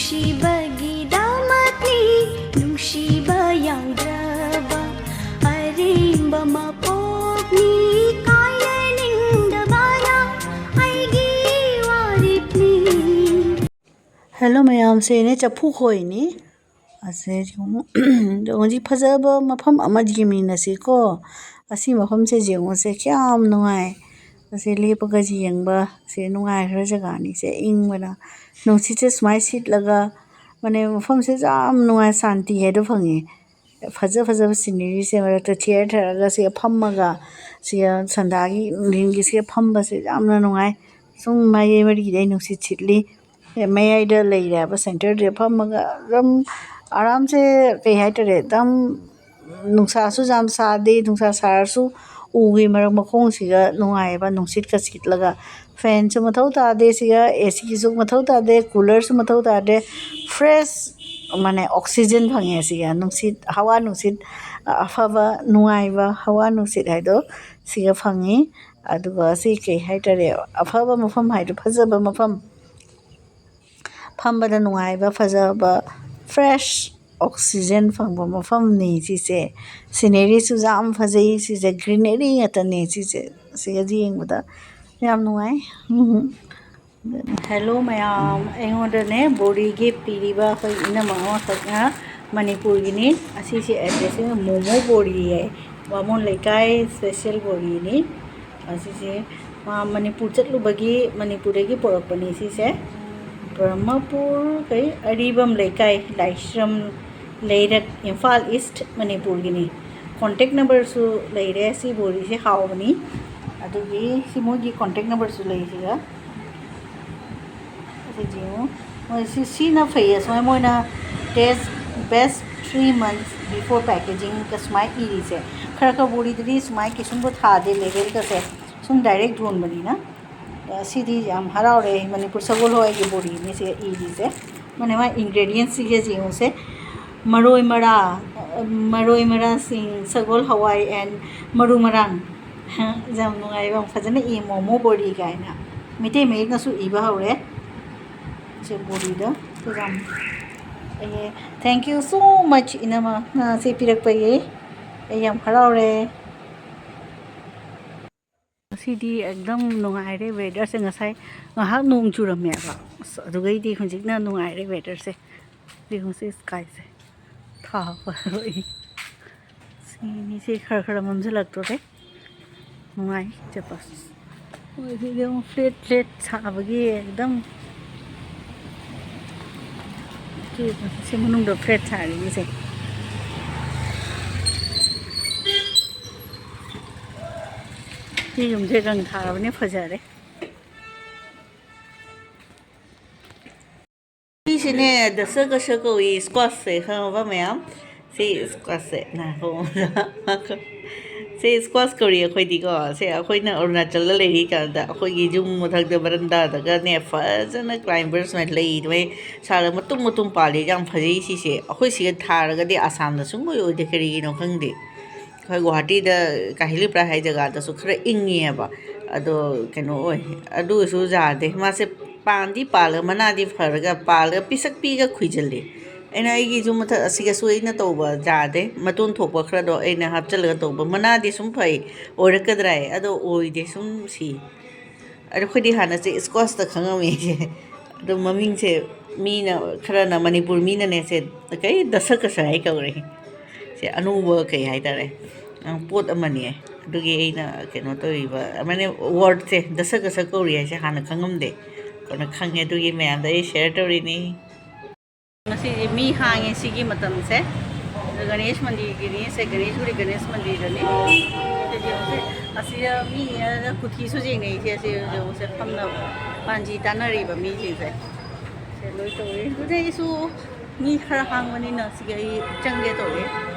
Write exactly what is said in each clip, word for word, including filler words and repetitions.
ꯅꯨꯡꯁꯤꯕꯒꯤꯗꯃꯛꯅꯤ, ꯅꯨꯡꯁꯤꯕ ꯌꯥꯎꯗ꯭ꯔꯕ ꯑꯔꯦꯝꯕ ꯃꯄꯣꯛꯅꯤ, ꯀꯥꯏꯅꯅꯤꯡꯗꯕꯅ ꯑꯩꯒꯤ ꯋꯥꯔꯦꯞꯅꯤ꯫ Hello ꯃꯌꯥꯝ, ꯁꯤꯅꯦ ꯆꯐꯨ ꯈꯣꯏꯅꯤ꯫ ꯑꯁꯦ ꯌꯦꯡꯉꯨ, ꯍꯧꯖꯤꯛ ꯐꯖꯕ ꯃꯐꯝ ꯑꯃ ꯌꯦꯡꯃꯤꯟꯅꯁꯤꯀꯣ꯫ ꯑꯁꯤ ꯃꯐꯝꯁꯦ ꯌꯦꯡꯉꯨꯁꯦ, ꯀꯌꯥꯝ ꯅꯨꯡꯉꯥꯏ꯫ ꯑꯁꯤ ꯂꯦꯞꯄꯒ ꯌꯦꯡꯕ ꯁꯦ ꯅꯨꯡꯉꯥꯏꯈ꯭ꯔ ꯖꯒꯥꯅꯤ꯫ ꯁꯦ ꯏꯪꯕꯅ, ꯅꯨꯡꯁꯤꯠꯁꯦ ꯁꯨꯃꯥꯏꯅ ꯁꯤꯠꯂꯒ, ꯃꯅꯦ, ꯃꯐꯝꯁꯦ ꯌꯥꯝ ꯅꯨꯡꯉꯥꯏ, ꯁꯥꯟꯇꯤ ꯍꯥꯏꯗꯣ ꯐꯪꯉꯦ꯫ ꯐꯖ ꯐꯖꯕ sceneryꯁꯦ ꯃꯔꯛꯇ ꯊꯤꯌꯔ ꯊꯔꯒ ꯁꯤꯒ ꯐꯝꯃꯒ, ꯁꯤꯒ ꯁꯟꯗꯥꯒꯤ ꯅꯨꯡꯊꯤꯟꯒꯤ ꯁꯤꯒ ꯐꯝꯕꯁꯦ ꯌꯥꯝꯅ ꯅꯨꯡꯉꯥꯏ꯫ ꯁꯨꯝ ꯃꯥꯏꯀꯩ ꯃꯔꯤꯗꯩ ꯅꯨꯡꯁꯤꯠ ꯁꯤꯠꯂꯤ꯫ ꯃꯌꯥꯏꯗ ꯂꯩꯔꯦ ꯍꯥꯏꯕ, centreꯗ ꯐꯝꯃꯒ ꯑꯗꯨꯝ ꯑꯔꯥꯝꯁꯦ, ꯀꯩ ꯍꯥꯏꯇꯥꯔꯦ, ꯑꯗꯨꯝ ꯅꯨꯡꯁꯥꯁꯨ ꯌꯥꯝ ꯁꯥꯗꯦ, ꯅꯨꯡꯁꯥ ꯁꯥꯔꯁꯨ ꯎꯒꯤ ꯃꯔꯛ ꯃꯈꯣꯡꯁꯤꯒ ꯅꯨꯡꯉꯥꯏꯑꯕ, ꯅꯨꯡꯁꯤꯠꯀ ꯁꯤꯠꯂꯒ꯫ Fanꯁꯨ ꯃꯊꯧ ꯇꯥꯗꯦ ꯁꯤꯒ, ACꯁꯨ ꯃꯊꯧ ꯇꯥꯗꯦ, coolerꯁꯨ ꯃꯊꯧ ꯇꯥꯗꯦ꯫ Fresh, ꯃꯥꯅꯦ, oxygen ꯐꯪꯉꯦ ꯁꯤꯒ, ꯅꯨꯡꯁꯤꯠ, ꯍꯋꯥ ꯅꯨꯡꯁꯤꯠ ꯑꯐꯕ, ꯅꯨꯡꯉꯥꯏꯕ ꯍꯋꯥ ꯅꯨꯡꯁꯤꯠ ꯍꯥꯏꯗꯣ ꯁꯤꯒ ꯐꯪꯉꯤ꯫ ꯑꯗꯨꯒ ꯁꯤ ꯀꯩ ꯍꯥꯏꯇꯥꯔꯦ, ꯑꯐꯕ ꯃꯐꯝ ꯍꯥꯏꯗꯣ, ꯐꯖꯕ ꯃꯐꯝ, ꯐꯝꯕꯗ ꯅꯨꯡꯉꯥꯏꯕ, ꯐꯖꯕ, fresh oxygen ꯐꯪꯕ ꯃꯐꯝꯅꯤ ꯁꯤꯁꯦ꯫ Sceneryꯁꯨ ꯌꯥꯝ ꯐꯖꯩ ꯁꯤꯁꯦ, greenery ꯉꯥꯛꯇꯅꯦ ꯁꯤꯁꯦ꯫ ꯁꯤꯒ ꯌꯦꯡꯕꯗ ꯌꯥꯝ ꯅꯨꯡꯉꯥꯏ꯫ Hello ꯃꯌꯥꯝ, ꯑꯩꯉꯣꯟꯗꯅꯦ ꯕꯣꯔꯤ gift ꯄꯤꯔꯤꯕ ꯑꯩꯈꯣꯏ ꯏꯅꯝꯃ ꯑꯃꯈꯛꯅ ꯃꯅꯤꯄꯨꯔꯒꯤꯅꯤ꯫ ꯑꯁꯤꯁꯦ addressꯁꯦ ꯃꯣꯃꯣ ꯕꯣꯔꯤ ꯍꯥꯏ, ꯕꯥꯃꯣꯟ ꯂꯩꯀꯥꯏ special ꯕꯣꯔꯤꯅꯤ꯫ ꯑꯁꯤꯁꯦ ꯃꯥ ꯃꯅꯤꯄꯨꯔ ꯆꯠꯂꯨꯕꯒꯤ ꯃꯅꯤꯄꯨꯔꯗꯒꯤ ꯄꯨꯔꯛꯄꯅꯤ ꯁꯤꯁꯦ꯫ ꯕ꯭ꯔꯍꯃꯄꯨꯔ ꯀꯩ, ꯑꯔꯤꯕꯝ ꯂꯩꯀꯥꯏ, ꯂꯥꯏꯁ꯭ꯔꯝ ꯂꯩꯔꯛ, ꯏꯝꯐꯥꯜ East, ꯃꯅꯤꯄꯨꯔꯒꯤꯅꯤ꯫ Contact numberꯁꯨ ꯂꯩꯔꯦ꯫ ꯁꯤ ꯕꯣꯔꯤꯁꯦ ꯍꯥꯎꯕꯅꯤ꯫ ꯑꯗꯨꯒꯤ ꯁꯤ ꯃꯣꯏꯒꯤ contact numberꯁꯨ ꯂꯩ ꯁꯤꯒ꯫ ꯑꯁꯤ ꯌꯦꯡꯉꯨ꯫ ꯃꯣꯏ ꯁꯤ, ꯁꯤꯅ ꯐꯩꯌꯦ꯫ ꯁꯨꯃꯥꯏꯅ ꯃꯣꯏꯅ taste best three months before packagingꯒ ꯁꯨꯃꯥꯏꯅ ꯏꯔꯤꯁꯦ꯫ ꯈꯔ ꯈꯔ ꯕꯣꯔꯤꯗꯗꯤ ꯁꯨꯃꯥꯏꯅ ꯀꯩꯁꯨꯝꯕꯨ ꯊꯥꯗꯦ labelꯒꯁꯦ꯫ ꯁꯨꯝ direct ꯌꯣꯟꯕꯅꯤꯅ꯫ ꯑ, ꯁꯤꯗꯤ ꯌꯥꯝ ꯍꯔꯥꯎꯔꯦ꯫ ꯃꯅꯤꯄꯨꯔ ꯁꯒꯣꯜ ꯍꯋꯥꯏꯒꯤ ꯕꯣꯔꯤꯅꯤ ꯁꯤꯒ ꯏꯔꯤꯁꯦ꯫ ꯃꯥꯅꯦ, ꯃꯥ ingredientsꯁꯤꯒ ꯌꯦꯡꯉꯨꯁꯦ꯫ ꯃꯔꯣꯏ ꯃꯔꯥ, ꯃꯔꯣꯏ ꯃꯔꯥꯁꯤꯡ, ꯁꯒꯣꯜ ꯍꯋꯥꯏ and ꯃꯔꯨ ꯃꯔꯥꯡ꯫ ꯌꯥꯝ ꯅꯨꯡꯉꯥꯏꯕ, ꯐꯖꯅ ꯏ, ꯃꯣꯃꯣ ꯕꯣꯔꯤ ꯀꯥꯏꯅ꯫ ꯃꯩꯇꯩ ꯃꯌꯦꯛꯅꯁꯨ ꯏꯕ ꯍꯧꯔꯦ꯫ ꯁꯦ ꯕꯣꯔꯤꯗꯣ ꯌꯥꯝ ꯐꯩꯌꯦ꯫ Thank you so much, ꯏꯅꯝꯃ, ꯅꯪ ꯁꯤ ꯄꯤꯔꯛꯄꯒꯤ ꯑꯩ ꯌꯥꯝ ꯍꯔꯥꯎꯔꯦ꯫ ꯉꯁꯤꯗꯤ ꯑꯦꯛꯗꯝ ꯅꯨꯡꯉꯥꯏꯔꯦ ꯋꯦꯗꯔꯁꯦ꯫ ꯉꯁꯥꯏ ꯉꯥꯏꯍꯥꯛ ꯅꯣꯡ ꯆꯨꯔꯝꯃꯦꯕ, ꯑꯁ, ꯑꯗꯨꯒꯩꯗꯤ ꯍꯧꯖꯤꯛꯅ ꯅꯨꯡꯉꯥꯏꯔꯦ ꯋꯦꯗꯔꯁꯦ꯫ ꯌꯦꯡꯉꯨꯁꯦ ꯁ꯭ꯀꯥꯏꯁꯦ꯫ ꯊꯥ ꯐꯔꯣꯏ꯫ ꯁꯤꯅꯤꯁꯦ ꯈꯔ ꯈꯔ ꯃꯝꯁꯤꯜꯂꯛꯇꯣꯔꯦ꯫ ꯅꯨꯡꯉꯥꯏ ꯆꯠꯄ꯫ ꯃꯣꯏꯁꯤꯗꯤ ꯑꯃꯨꯛ ꯐ꯭ꯂꯦꯠ ꯐ꯭ꯂꯦꯠ ꯁꯥꯕꯒꯤ ꯑꯦꯛꯗꯝ꯫ ꯁꯤ, ꯁꯤ ꯃꯅꯨꯡꯗ ꯐ꯭ꯂꯦꯠ ꯁꯥꯔꯤꯁꯦ꯫ ꯁꯤ ꯌꯨꯝꯁꯦ ꯔꯪ ꯊꯥꯔꯕꯅꯦ, ꯐꯖꯔꯦ꯫ ꯁꯤꯁꯤꯅꯦ ꯗꯁꯀꯁ ꯀꯧꯏ, ꯁ꯭ꯀ꯭ꯋꯥꯁꯁꯦ ꯈꯪꯉꯕ ꯃꯌꯥꯝ? ꯁꯤ ꯁ꯭ꯀ꯭ꯋꯥꯁꯁꯦ ꯉꯥꯏꯈꯣ꯫ ꯁꯤ ꯁ꯭ꯀ꯭ꯋꯥꯁ ꯀꯧꯔꯤ ꯑꯩꯈꯣꯏꯗꯤꯀꯣ꯫ ꯁꯦ ꯑꯩꯈꯣꯏꯅ ꯑꯔꯨꯅꯥꯆꯜꯗ ꯂꯩꯔꯤ ꯀꯥꯟꯗ ꯑꯩꯈꯣꯏꯒꯤ ꯌꯨꯝ ꯃꯊꯛꯇ ꯕꯔꯟꯗꯥꯗꯒꯅꯦ ꯐꯖꯅ ꯀ꯭ꯂꯥꯏꯝꯕꯔ ꯁꯨꯃꯥꯏꯅ ꯂꯩ ꯑꯗꯨꯃꯥꯏꯅ ꯁꯥꯔꯒ ꯃꯇꯨꯝ ꯃꯇꯨꯝ ꯄꯥꯜꯂꯤ꯫ ꯌꯥꯝ ꯐꯖꯩ ꯁꯤꯁꯦ꯫ ꯑꯩꯈꯣꯏ ꯁꯤꯒ ꯊꯥꯔꯒꯗꯤ ꯑꯁꯥꯝꯗ ꯁꯨꯡꯑꯣꯏ ꯑꯣꯏꯗꯦ, ꯀꯔꯤꯒꯤꯅꯣ ꯈꯪꯗꯦ꯫ ꯑꯩꯈꯣꯏ ꯒꯨꯋꯥꯍꯥꯇꯤꯗ ꯀꯥꯍꯤꯂꯤ ꯄ꯭ꯔꯥꯏ ꯍꯥꯏ ꯖꯒꯥꯗꯁꯨ ꯈꯔ ꯏꯪꯉꯦꯕ꯫ ꯑꯗꯣ ꯀꯩꯅꯣ ꯑꯣꯏ, ꯑꯗꯨ ꯑꯣꯏꯔꯁꯨ ꯌꯥꯗꯦ꯫ ꯃꯥꯁꯦ ꯄꯥꯟꯗꯤ ꯄꯥꯜꯂꯒ, ꯃꯅꯥꯗꯤ ꯐꯔꯒ ꯄꯥꯜꯂꯒ ꯄꯤꯁꯛ ꯄꯤꯒ ꯈꯨꯏꯖꯜꯂꯤ꯫ ꯑꯩꯅ ꯑꯩꯒꯤ ꯌꯨꯝ ꯃꯊꯛ ꯑꯁꯤꯒꯁꯨ ꯑꯩꯅ ꯇꯧꯕ ꯌꯥꯗꯦ꯫ ꯃꯇꯣꯟ ꯊꯣꯛꯄ ꯈꯔꯗꯣ ꯑꯩꯅ ꯍꯥꯞꯆꯤꯜꯂꯒ ꯇꯧꯕ꯫ ꯃꯅꯥꯗꯤ ꯁꯨꯝ ꯐꯩ, ꯑꯣꯏꯔꯛꯀꯗ꯭ꯔꯥ ꯍꯥꯏ, ꯑꯗꯣ ꯑꯣꯏꯗꯦ, ꯁꯨꯝ ꯁꯤ꯫ ꯑꯗꯣ ꯑꯩꯈꯣꯏꯗꯤ ꯍꯥꯟꯅꯁꯦ ꯁ꯭ꯀ꯭ꯋꯥꯁꯇ ꯈꯪꯉꯝꯃꯤ꯫ ꯑꯗꯣ ꯃꯃꯤꯡꯁꯦ ꯃꯤꯅ, ꯈꯔꯅ, ꯃꯅꯤꯄꯨꯔ ꯃꯤꯅꯅꯦ ꯁꯦ ꯀꯩ ꯗꯁꯀꯁ ꯍꯥꯏ ꯀꯧꯔꯦ꯫ ꯁꯦ ꯑꯅꯧꯕ ꯀꯩ ꯍꯥꯏꯇꯥꯔꯦ, ꯑ, ꯄꯣꯠ ꯑꯃꯅꯤ꯫ ꯑꯗꯨꯒꯤ ꯑꯩꯅ ꯀꯩꯅꯣ ꯇꯧꯔꯤꯕ, ꯑꯃꯅ ꯋꯥꯔꯗꯁꯦ ꯗꯁꯀꯁ ꯀꯧꯔꯤ ꯍꯥꯏꯁꯦ ꯍꯥꯟꯅ ꯈꯪꯉꯝꯗꯦ, ꯀꯣꯟꯅ ꯈꯪꯉꯦ꯫ ꯑꯗꯨꯒꯤ ꯃꯌꯥꯝꯗ ꯑꯩ ꯁꯤꯌꯔ ꯇꯧꯔꯤꯅꯤ꯫ ꯉꯁꯤꯗꯤ ꯃꯤ ꯍꯥꯡꯉꯦ ꯁꯤꯒꯤ ꯃꯇꯝꯁꯦ꯫ ꯑꯗ ꯒꯅꯦꯁ ꯃꯟꯗꯤꯔꯒꯤꯅꯤ, ꯁꯦ ꯒꯅꯦꯁ ꯒꯨꯔꯤ ꯒꯅꯦꯁ ꯃꯟꯗꯤꯔꯗꯅꯤ꯫ ꯁꯤꯗꯤ ꯍꯧꯖꯤꯛ ꯑꯁꯤꯗ ꯃꯤ ꯍꯦꯟꯅ ꯀꯨꯊꯤꯁꯨ ꯌꯦꯡꯅꯩꯁꯦ, ꯑꯁꯤ ꯍꯧꯖꯤꯛ ꯐꯝꯅ ꯄꯥꯟꯖꯤ ꯇꯥꯟꯅꯔꯤꯕ ꯃꯤꯁꯤꯡꯁꯦ꯫ ꯁꯦ ꯂꯣꯏ ꯇꯧꯔꯤ꯫ ꯑꯗꯨꯗꯤ ꯑꯩꯁꯨ ꯃꯤ ꯈꯔ ꯍꯥꯡꯕꯅꯤꯅ ꯁꯤꯒꯤ ꯑꯩ ꯆꯪꯒꯦ ꯇꯧꯔꯤ,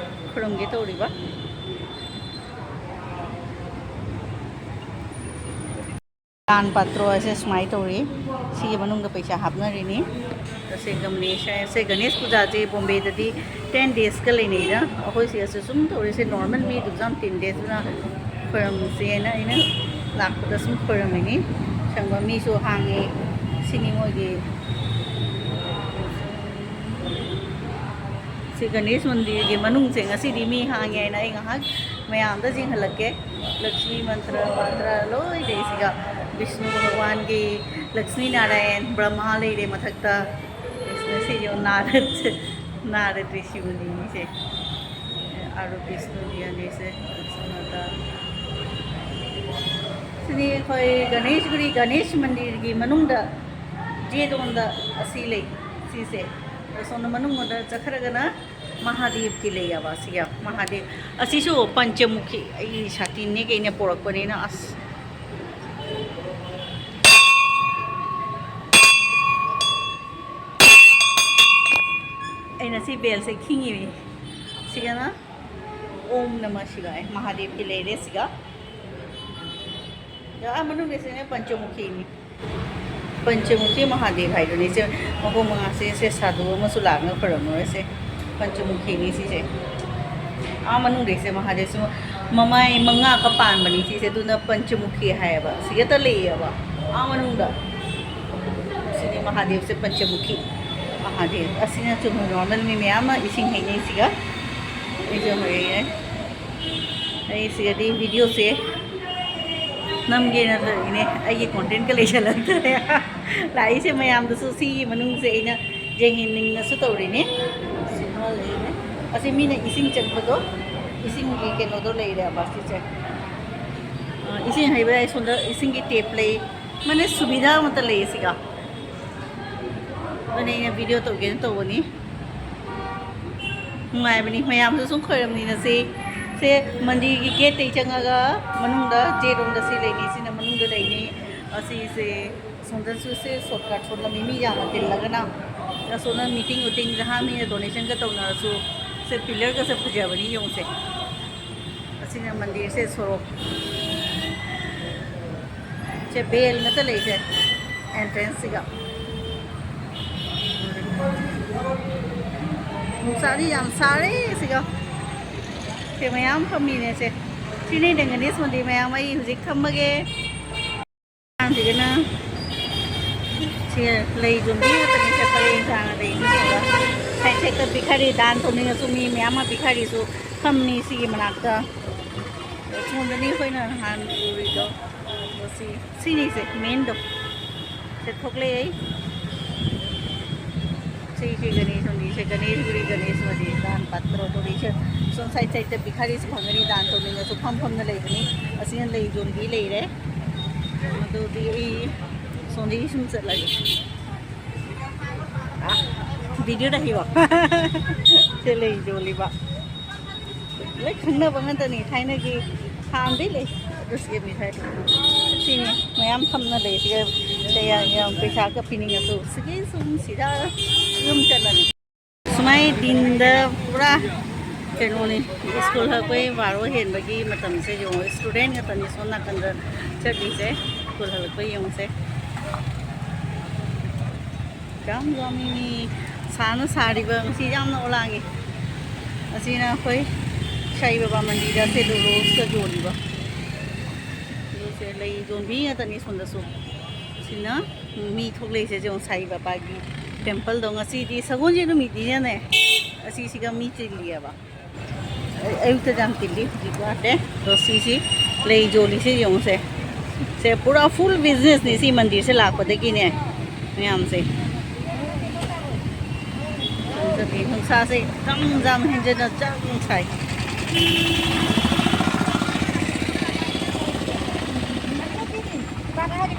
ꯈꯨꯔꯨꯝꯒꯦ ꯇꯧꯔꯤꯕ꯫ ꯗꯥꯟ ꯄꯥꯇ꯭ꯔꯣ ꯍꯥꯏꯁꯦ ꯁꯨꯃꯥꯏꯅ ꯇꯧꯔꯤ꯫ ꯁꯤꯒꯤ ꯃꯅꯨꯡꯗ ꯄꯩꯁꯥ ꯍꯥꯞꯅꯔꯤꯅꯤ꯫ ꯁꯦ ꯒꯝꯅꯦꯁ ꯍꯥꯏ-, ꯁꯦ ꯒꯅꯦꯁ ꯄꯨꯖꯥꯁꯦ ꯕꯣꯝꯕꯦꯗꯗꯤ ten daysꯀ ꯂꯩꯅꯩꯗ꯫ ꯑꯩꯈꯣꯏ ꯁꯤꯗꯁꯨ ꯁꯨꯝ ꯇꯧꯔꯤꯁꯦ, ꯅꯣꯔꯃꯦꯜ ꯃꯤꯗꯨꯁꯨ ꯌꯥꯝ ten daysꯅ ꯈꯣꯏꯔꯝꯁꯦꯅ ꯑꯩꯅ ꯂꯥꯛꯄꯗ ꯁꯨꯝ ꯈꯣꯏꯔꯝꯃꯤꯅꯤ꯫ ꯁꯪꯕ ꯃꯤꯁꯨ ꯍꯥꯡꯉꯤ꯫ ꯁꯤꯅꯤ ꯃꯣꯏꯒꯤ, ꯁꯤ ꯒꯅꯦꯁ ꯃꯟꯗꯤꯔꯒꯤ ꯃꯅꯨꯡꯁꯦ ꯉꯁꯤꯗꯤ ꯃꯤ ꯍꯥꯡꯉꯦ ꯍꯥꯏꯅ ꯑꯩ ꯉꯥꯏꯍꯥꯛ ꯃꯌꯥꯝꯗ ꯌꯦꯡꯍꯜꯂꯛꯀꯦ꯫ ꯂꯛꯁꯃꯤ ꯃꯟꯇ꯭ꯔ ꯃꯟꯇ꯭ꯔ ꯂꯣꯏ ꯂꯩ ꯁꯤꯒ꯫ ꯕꯤꯁꯅꯨ ꯚꯒꯋꯥꯟꯒꯤ, ꯂꯛꯁꯃꯤ ꯅꯥꯔꯥꯌꯟ, ꯕ꯭ꯔꯍꯃꯥ ꯂꯩꯔꯦ ꯃꯊꯛꯇ꯫ ꯉꯁꯤꯁꯨ ꯅꯥꯔꯗ, ꯅꯥꯔꯗ꯭ꯔꯤ ꯁꯤꯕꯅꯤ ꯃꯤꯁꯦ꯫ ꯑꯥꯔꯨ ꯕꯤꯁꯅꯨ ꯙ꯭ꯌꯥꯟ ꯂꯩꯁꯦ꯫ ꯁꯤꯅꯤ ꯑꯩꯈꯣꯏ ꯒꯅꯦꯁꯒꯨꯔꯤ ꯒꯅꯦꯁ ꯃꯟꯗꯤꯔꯒꯤ ꯃꯅꯨꯡꯗ ꯖꯦꯠ ꯔꯣꯝꯗ ꯑꯁꯤ ꯂꯩ꯫ ꯁꯤꯁꯦ ꯑꯁꯣꯝꯗ ꯃꯅꯨꯡꯗ ꯆꯠꯈ꯭ꯔꯒꯅ ꯃꯍꯥꯗꯦꯕꯀꯤ ꯂꯩꯌꯦꯕ꯫ ꯁꯤꯒ ꯃꯍꯥꯗꯦꯕ ꯑꯁꯤꯁꯨ ꯄꯟꯆꯃꯨꯈꯤ, ꯑꯩꯒꯤ ꯁꯥꯇꯤꯟꯅꯦ ꯀꯩꯅ ꯄꯣꯔꯛꯄꯅꯤꯅ ꯑꯁ꯫ ꯑꯩꯅ ꯁꯤ ꯕꯦꯜꯁꯦ ꯈꯤꯡꯉꯤꯅꯤ꯫ ꯁꯤꯒꯅ ꯎꯝ ꯅꯃ ꯁꯤꯕꯥꯏ ꯃꯍꯥꯗꯦꯕꯀꯤ ꯂꯩꯔꯦ ꯁꯤꯒ꯫ ꯑꯥ ꯃꯅꯨꯡꯗ ꯁꯤꯅ ꯄꯟꯆꯃꯨꯈꯤꯅꯤ꯫ ꯄꯟꯆꯃꯨꯈꯤ ꯃꯍꯥꯗꯦꯕ ꯍꯥꯏꯗꯨꯅꯤ꯫ ꯁꯦ ꯃꯈꯣꯡ ꯃꯉꯥꯁꯦ, ꯁꯦ ꯁꯥꯗꯨ ꯑꯃꯁꯨ ꯂꯥꯛꯅ ꯈꯣꯏꯔꯝꯃꯔꯣꯏꯁꯦ꯫ ꯄꯟꯆꯃꯨꯈꯤꯅꯤ ꯁꯤꯁꯦ꯫ ꯑꯥ ꯃꯅꯨꯡꯗꯩꯁꯦ ꯃꯍꯥꯗꯦꯕꯁꯨ ꯃꯃꯥꯏ ꯃꯉꯥꯒ ꯄꯥꯟꯕꯅꯤ ꯁꯤꯁꯦ, ꯑꯗꯨꯅ ꯄꯟꯆꯃꯨꯈꯤ ꯍꯥꯏꯌꯦꯕ꯫ ꯁꯤꯒꯇ ꯂꯩꯌꯦꯕ ꯑꯥ ꯃꯅꯨꯡꯗ꯫ ꯁꯤꯅꯤ ꯃꯍꯥꯗꯦꯕꯁꯦ ꯄꯟꯆꯃꯨꯈꯤ ꯃꯍꯥꯗꯦꯕ꯫ ꯑꯁꯤꯅ ꯆꯨꯝꯅ ꯅꯣꯔꯃꯦꯜ ꯃꯤ ꯃꯌꯥꯝ ꯑꯃ ꯏꯁꯤꯡ ꯍꯩꯅꯩ ꯁꯤꯒ꯫ ꯑꯩꯁꯨ ꯍꯩꯌꯦ꯫ ꯑꯩ ꯁꯤꯒꯗꯤ ꯚꯤꯗꯤꯑꯣꯁꯦ ꯅꯝꯒꯦꯅ ꯇꯧꯔꯤꯅꯦ, ꯑꯩꯒꯤ ꯀꯣꯟꯇꯦꯟ ꯀꯂꯦꯛꯁꯟ ꯂꯩꯁꯜꯂꯛꯇ꯭ꯔꯦ꯫ ꯂꯥꯛꯏꯁꯦ ꯃꯌꯥꯝꯗꯁꯨ ꯁꯤꯒꯤ ꯃꯅꯨꯡꯁꯦ ꯑꯩꯅ ꯌꯦꯡꯍꯟꯅꯤꯡꯅꯁꯨ ꯇꯧꯔꯤꯅꯦ꯫ ꯁꯤꯃ ꯂꯩꯔꯦ꯫ ꯑꯁꯤ ꯃꯤꯅ ꯏꯁꯤꯡ ꯆꯪꯕꯗꯣ, ꯏꯁꯤꯡꯒꯤ ꯀꯩꯅꯣꯗꯣ ꯂꯩꯔꯦꯕ ꯁꯤꯁꯦ꯫ ꯑ, ꯏꯁꯤꯡ ꯍꯩꯕ ꯌꯥꯏ꯫ ꯁꯣꯝꯗ ꯏꯁꯤꯡꯒꯤ ꯇꯦꯞ ꯂꯩ꯫ ꯃꯥꯅꯦ, ꯁꯨꯕꯤꯙꯥ ꯑꯃꯠꯇ ꯂꯩ ꯁꯤꯒ꯫ ꯑꯗꯨꯅ ꯑꯩꯅ ꯚꯤꯗꯤꯑꯣ ꯇꯧꯒꯦꯅ ꯇꯧꯕꯅꯤ꯫ ꯅꯨꯡꯉꯥꯏꯕꯅꯤ, ꯃꯌꯥꯝꯁꯨ ꯁꯨꯝ ꯈꯣꯏꯔꯝꯃꯤꯟꯅꯁꯤ꯫ ꯁꯦ ꯃꯟꯗꯤꯔꯒꯤ ꯒꯦꯠꯇꯩ ꯆꯪꯉꯒ ꯃꯅꯨꯡꯗ ꯖꯦꯠ ꯔꯣꯝꯗ ꯁꯤ ꯂꯩꯅꯤ, ꯁꯤꯅ ꯃꯅꯨꯡꯗ ꯂꯩꯅꯤ꯫ ꯑꯁꯤꯁꯦ ꯑꯁꯣꯝꯗꯁꯨ ꯁꯦ ꯁꯣꯔꯠꯀꯠ ꯁꯣꯝꯗ ꯃꯤ, ꯃꯤ ꯌꯥꯝꯅ ꯇꯤꯜꯂꯒꯅ ꯑꯁꯣꯝꯗ ꯃꯤꯇꯤꯡ ꯎꯇꯤꯡ ꯖꯍꯥ ꯃꯤꯅ ꯗꯣꯅꯦꯁꯟꯒ ꯇꯧꯅꯔꯁꯨ ꯁꯦ ꯄꯤꯂꯔꯒꯁꯦ ꯐꯖꯕꯅꯤ ꯌꯦꯡꯉꯨꯁꯦ꯫ ꯑꯁꯤꯅ ꯃꯟꯗꯤꯔꯁꯦ ꯁꯣꯔꯣꯛ꯫ ꯁꯦ ꯕꯦꯜ ꯅꯠꯇ ꯂꯩꯁꯦ ꯑꯦꯟꯇ꯭ꯔꯦꯟꯁꯁꯤꯒ꯫ ꯅꯨꯡꯁꯥꯗꯤ ꯌꯥꯝ ꯁꯥꯔꯦ ꯁꯤꯒ꯫ ꯁꯦ ꯃꯌꯥꯝ ꯐꯝꯃꯤꯅꯦ ꯁꯦ꯫ ꯁꯤꯅꯤ ꯒꯅꯦꯁ ꯃꯟꯗꯤꯔ ꯃꯌꯥꯝ, ꯑꯩ ꯍꯧꯖꯤꯛ ꯊꯝꯃꯒꯦ꯫ ꯑꯉꯥꯡꯁꯤꯒꯅ ꯁꯤ ꯂꯩ ꯌꯣꯟꯕꯤ ꯉꯥꯛꯇꯅꯤ ꯁꯦ, ꯄꯔꯦꯡ ꯁꯥꯅ ꯂꯩ ꯌꯣꯟꯕ꯫ ꯁꯥꯏꯠ ꯁꯥꯏꯠꯇ ꯚꯤꯈꯥꯔꯤ ꯗꯥꯟ ꯇꯧꯅꯤꯡꯉꯁꯨ ꯃꯤ ꯃꯌꯥꯝ ꯑꯃ ꯚꯤꯈꯥꯔꯤꯁꯨ ꯐꯝꯃꯤ ꯁꯤꯒꯤ ꯃꯅꯥꯛꯇ꯫ ꯁꯣꯝꯗꯅꯤ ꯑꯩꯈꯣꯏꯅ ꯅꯍꯥꯟ ꯎꯔꯤꯗꯣ꯫ ꯑꯗꯣ ꯁꯤ, ꯁꯤꯅꯤꯁꯦ ꯃꯦꯟꯗꯣ꯫ ꯁꯦ ꯊꯣꯛꯂꯛꯑꯦ ꯑꯩ꯫ ꯁꯤꯁꯦ ꯒꯅꯦꯁ ꯃꯟꯗꯤꯔꯁꯦ, ꯒꯅꯦꯁ ꯒꯨꯔꯤ ꯒꯅꯦꯁ ꯃꯟꯗꯤꯔ ꯗꯥꯟ ꯄꯥꯇ꯭ꯔ ꯇꯧꯔꯤꯁꯦ꯫ ꯁꯣꯝ ꯁꯥꯏꯠ ꯁꯥꯏꯠꯇ ꯚꯤꯈꯥꯔꯤꯁꯨ ꯐꯪꯒꯅꯤ, ꯗꯥꯟ ꯇꯧꯅꯤꯡꯉꯁꯨ ꯐꯝ ꯐꯝꯅ ꯂꯩꯕꯅꯤ꯫ ꯑꯁꯤꯅ ꯂꯩ ꯌꯣꯟꯕꯤ ꯂꯩꯔꯦ꯫ ꯑꯗꯨꯗꯤ ꯑꯩ ꯁꯣꯝꯗꯒꯤ ꯁꯨꯝ ꯆꯠꯂꯒꯦ꯫ ꯚꯤꯗꯤꯑꯣꯗ ꯍꯤꯔꯣ꯫ ꯁꯦ ꯂꯩ ꯌꯣꯜꯂꯤꯕ꯫ ꯂꯣꯏ ꯈꯪꯅꯕ ꯉꯥꯛꯇꯅꯤ ꯊꯥꯏꯅꯒꯤ꯫ ꯍꯥꯟꯅꯗꯩ ꯂꯩ꯫ ꯑꯗꯨ ꯁꯦꯝꯃꯤ ꯍꯥꯏ꯫ ꯁꯤꯅꯤ ꯃꯌꯥꯝ ꯐꯝꯅ ꯂꯩ꯫ ꯁꯤꯒ ꯀꯌꯥ ꯌꯥꯝ ꯄꯩꯁꯥꯒ ꯄꯤꯅꯤꯡꯉꯁꯨ ꯁꯤꯒꯤ ꯁꯨꯝ ꯁꯤꯗ ꯑꯗꯨꯝ ꯆꯠꯂꯅꯤ꯫ ꯁꯨꯃꯥꯏ ꯗꯤꯟꯗ ꯄꯨꯔꯥ ꯀꯩꯅꯣꯅꯤ꯫ ꯁ꯭ꯀꯨꯜ ꯍꯜꯂꯛꯄꯩ ꯕꯥꯔꯣ ꯍꯦꯟꯕꯒꯤ ꯃꯇꯝꯁꯦ ꯌꯦꯡꯉꯣ꯫ ꯁ꯭ꯇꯨꯗꯦꯟ ꯉꯥꯛꯇꯅꯤ ꯁꯣꯝ ꯅꯥꯀꯟꯗ ꯆꯠꯂꯤꯁꯦ꯫ ꯁ꯭ꯀꯨꯜ ꯍꯜꯂꯛꯄꯩ ꯌꯦꯡꯉꯨꯁꯦ꯫ ꯌꯥꯝ ꯌꯥꯝꯃꯤ ꯃꯤ꯫ ꯁꯥꯅ ꯁꯥꯔꯤꯕ ꯉꯁꯤ ꯌꯥꯝꯅ ꯑꯣꯂꯥꯡꯉꯤ꯫ ꯑꯁꯤꯅ ꯑꯩꯈꯣꯏ ꯁꯥꯏ ꯕꯕꯥ ꯃꯟꯗꯤꯔꯗ ꯁꯦ ꯔꯣꯁꯀ ꯌꯣꯜꯂꯤꯕ꯫ ꯑꯗꯨꯁꯦ ꯂꯩ ꯌꯣꯟꯕꯤ ꯉꯥꯛꯇꯅꯤ ꯁꯣꯝꯗꯁꯨ꯫ ꯁꯤꯅ ꯃꯤ ꯊꯣꯛꯂꯛꯏꯁꯦ ꯌꯦꯡꯉꯣ, ꯁꯥꯏ ꯕꯕꯥꯒꯤ ꯇꯦꯝꯄꯜꯗꯣ ꯉꯁꯤꯗꯤ ꯁꯒꯣꯜꯁꯦꯟ ꯅꯨꯃꯤꯠꯅꯤꯅꯅꯦ꯫ ꯑꯁꯤꯁꯤꯒ ꯃꯤ ꯆꯤꯜꯂꯤꯑꯕ꯫ ꯑꯌꯨꯛꯇ ꯌꯥꯝ ꯆꯤꯜꯂꯤ, ꯍꯧꯖꯤꯛ ꯋꯥꯠꯂꯦ꯫ ꯑꯗꯣ ꯁꯤꯁꯤ ꯂꯩ ꯌꯣꯜꯂꯤꯁꯤ ꯌꯦꯡꯉꯨꯁꯦ꯫ ꯁꯦ ꯄꯨꯔꯥ ꯐꯨꯜ ꯕꯤꯖꯤꯅꯦꯁꯅꯤ ꯁꯤ ꯃꯟꯗꯤꯔꯁꯦ ꯂꯥꯛꯄꯗꯒꯤꯅꯦ ꯃꯌꯥꯝꯁꯦ꯫ ꯑꯗꯨꯗꯤ ꯅꯨꯡꯁꯥꯁꯦ ꯌꯥꯝ ꯌꯥꯝ ꯍꯦꯟꯖꯟꯅ ꯆꯥꯛ ꯁꯥꯏ꯫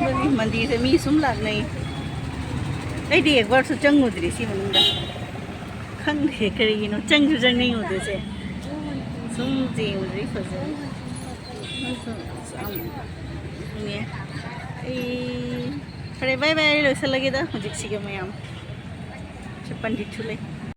ꯑꯗꯨꯅꯤ ꯃꯟꯗꯤꯔꯁꯦ ꯃꯤ ꯁꯨꯝ ꯂꯥꯛꯅꯩ꯫ ꯑꯩꯗꯤ ꯑꯦꯛꯕꯥꯔꯁꯨ ꯆꯪꯉꯨꯗ꯭ꯔꯤ ꯁꯤ ꯃꯅꯨꯡꯗ꯫ ꯈꯪꯗꯦ ꯀꯔꯤꯒꯤꯅꯣ ꯆꯪꯁꯨ ꯆꯪꯅꯤꯡꯉꯨꯗꯦꯁꯦ꯫ ꯁꯨꯝ ꯌꯦꯡꯕꯗꯤ ꯐꯖꯩ꯫ ꯑꯗꯨꯁꯨ ꯌꯥꯝ ꯏꯪꯉꯦ꯫ ꯑꯩ ꯐꯔꯦ, ꯕꯥꯏ ꯕꯥꯏ, ꯑꯩ ꯂꯣꯏꯁꯤꯜꯂꯒꯦꯗ ꯍꯧꯖꯤꯛꯁꯤꯒ ꯃꯌꯥꯝ꯫ ꯁꯤ ꯄꯟꯗꯤꯠꯁꯨ ꯂꯩ꯫